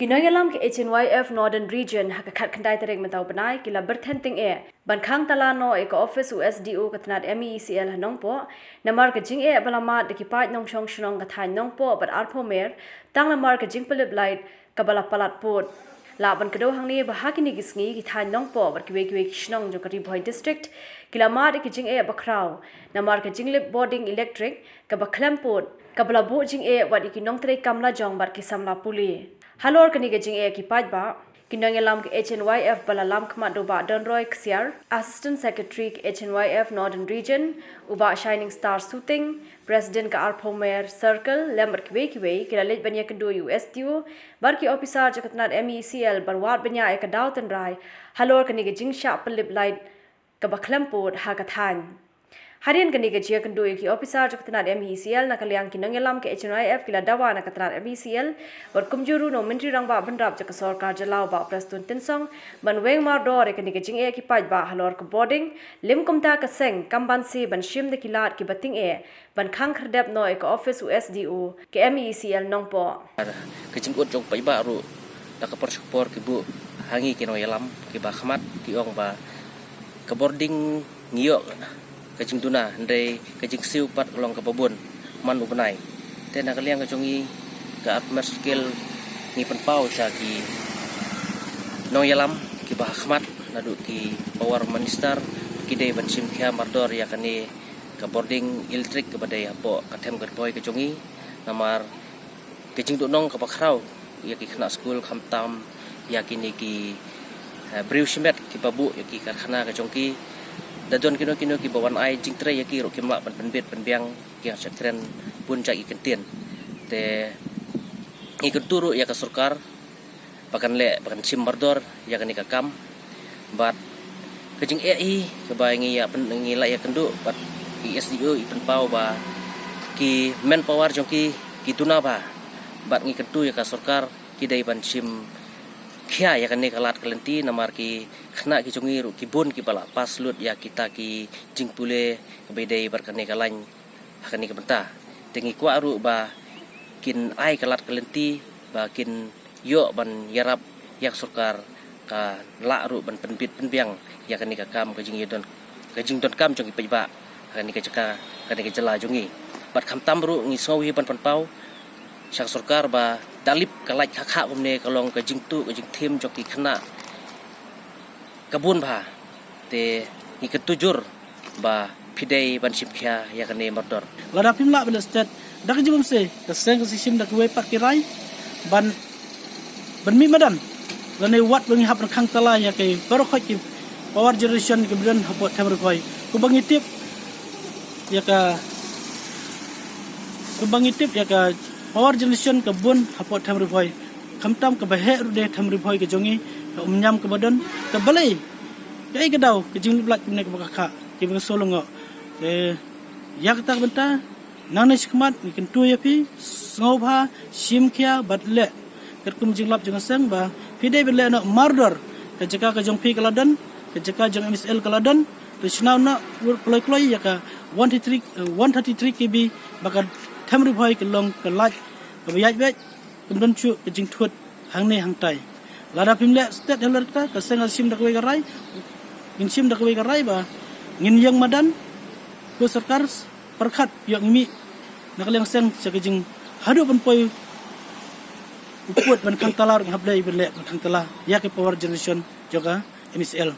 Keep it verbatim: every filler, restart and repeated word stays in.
Ki nongïalam ka H N Y F Northern Region ha ka khatkhyndai tarik mynta u bnai ki la byrthen tyngeh ban khang tala noh ïa ka office u S D O ka tnat M E E C L ha Nongpoh, namar ka jingeh ba la mad da ki paid nongshong shnong ka thaiñ Nongpoh bad arphew mer, tang namar ka jingpyllip light kaba la palat pud. Lah ban kdew hangne ba ha kine ki sngi ki thaiñ Nongpoh bad kiwei kiwei ki shnong jong ka Ri Bhoi District ki la mad ïa ka jingeh bakhraw namar ka jinglip bording electric kaba khlem pud, kaba la buh jingeh wat ïa ki nongtrei kam lajong bad ki samla pule. Halor kane ka jingeh ki paidbah, ki nongïalam ka H N Y F ba la lam khmat da u Bah Donroy Ksiar, Assistant Secretary ka H N Y F Northern Region, u Bah Shining Star Suting, President ka arphew mer Circle, lem bad kiwei kiwei, ki la leit ban ïakynduh ïa u S D O bad ki ophisar jong ka tnat M E E C L ban wad bniah ïa ka daw tynrai halor kane ka jingshah pyllip light kaba khlem pud ha ka thaiñ. Hadien kane ka jingïakynduh ïa ki ophisar jong ka tnat M E E C L, na ka liang ki nongïalam ka H N Y F ki la dawa na ka tnat M E E C L bad kumjuh ruh na u Myntri Rangbah Bynrap jong ka Sorkar Jylla u Bah Prestone Tynsong ban weng mardor ïa kane ka jingeh ki paidbah halor ka bording, lym kumta ka seng kam banse ban shim da ki lad kiba tyngeh ban khang khyrdep noh ïa ka office u S D O ka M E E C L Nongpoh. Ka jingud jong u paidbah ruh da ka por sha ka por ki buh ha ngi ki nongïalam kiba khmat, ki ong ba ka bording ngi ïoh ka jingduna, hynrei ka jingsiew pat ka long kaba bun man u bnai. Te na ka liang ka jong ngi ka Arphew Mer Circle ngi pynpaw sha ki nongïalam kiba ha khmat naduh ki Power Minister, ki dei ban shim khia mardor ïa kane ka bording electric kaba dei hapoh ka Them Ri Bhoi ka jong ngi, namar ka jingduhnong kaba khraw ïa ki khynnah skul, khamtam ïa kine ki, eh, briew shimet kiba buh ïa ki karkhana ka jong ki. Da don kino kino kiba wan ai jingtrei ïa ki ruh kim lah ban pynbit pynbiang, ki ïa shah kren bun jait ki kyntien. Te ngi kyntu ruh ïa ka sorkar ba kan leh, ba kan shim mardor ïa kane ka kam. Bad ka jingeh hi kaba ngi ïa pyn-, ngi la ïakynduh bad i S D O, i pynpaw ba ki manpower jong ki ki duna bha. Bad ngi kyntu ïa ka sorkar ki dei ban shim khia ïa kane ka lad ka lynti, namar ki khynnah ki jong ngi ruh ki bun kiba la pass lut ïa kita ki jingpule kaba dei bad kane ka lain ha kane ka bynta. Te ngi kwah ruh ba kin ai ka lad ka lynti ba kin ïoh ban ïarap ïa ka sorkar, ka lah ruh ban pynbit pynbiang ïa kane ka kam, ka jingïadon, ka jingdonkam jong ki paidbah ha kane ka jaka, kane ka jylla jong ngi. Bad khamtam ruh ngi sngew hi ban pynpaw sha ka sorkar ba da lip ka light khakha kumne, ka long ka jingtuh ka jingthim jong ki khynnah ka bun bha. Te ngi kyntu jur ba phi dei ban shim khia ïa kane mardor. Lada phim lah ban leh stet, da ka jingmynsiem ka seng ka sa shim da kawei pat ki rai ban, ban mih madan lane wat ba ngi hap ban khang tala ïa ki baroh khoit ki power generation kiba don hapoh Them Ri Bhoi. Kumba ngi tip ïa ka, kumba ngi tip ïa ka power generation ka bun hapoh Them Ri Bhoi. Khamtam kaba heh ruh dei Them Ri Bhoi ka jong ngi, ka Umñiam kaba don, ka balei, kaei ka daw ka jinglip light kumne kaba khakha, kiba nga sngewlyngngoh. Te ïa kata ka bynta, nangne shakhmat ngi kyntu ïa phi, sngewbha shim khia bad leh katkum jinglap jong ka seng ba phi dei ban leh noh mardor. Ka jaka ka jong phi ka la don, ka jaka jong M E E C L ka la don. Te shna noh kloi kloi ïa ka one thirty-three, eh, one thirty-three K V ba ka Them Ri Bhoi ka long ka light kaba ïaid beit, kam don shuh ka jingthut hangne hangtai. Lada phim leh stet halor kata, ka seng ka shim da kawei ka rai, ngin shim da kawei ka rai ba ngin ïeng madan, ko sorkar pyrkhat ïoh ngi mih na ka liang seng sha ka jinghaduh ban poi u pud ban khang tala ruh ngi hap leh, ban leh ban khang tala ïa ka power generation jong ka M E E C L.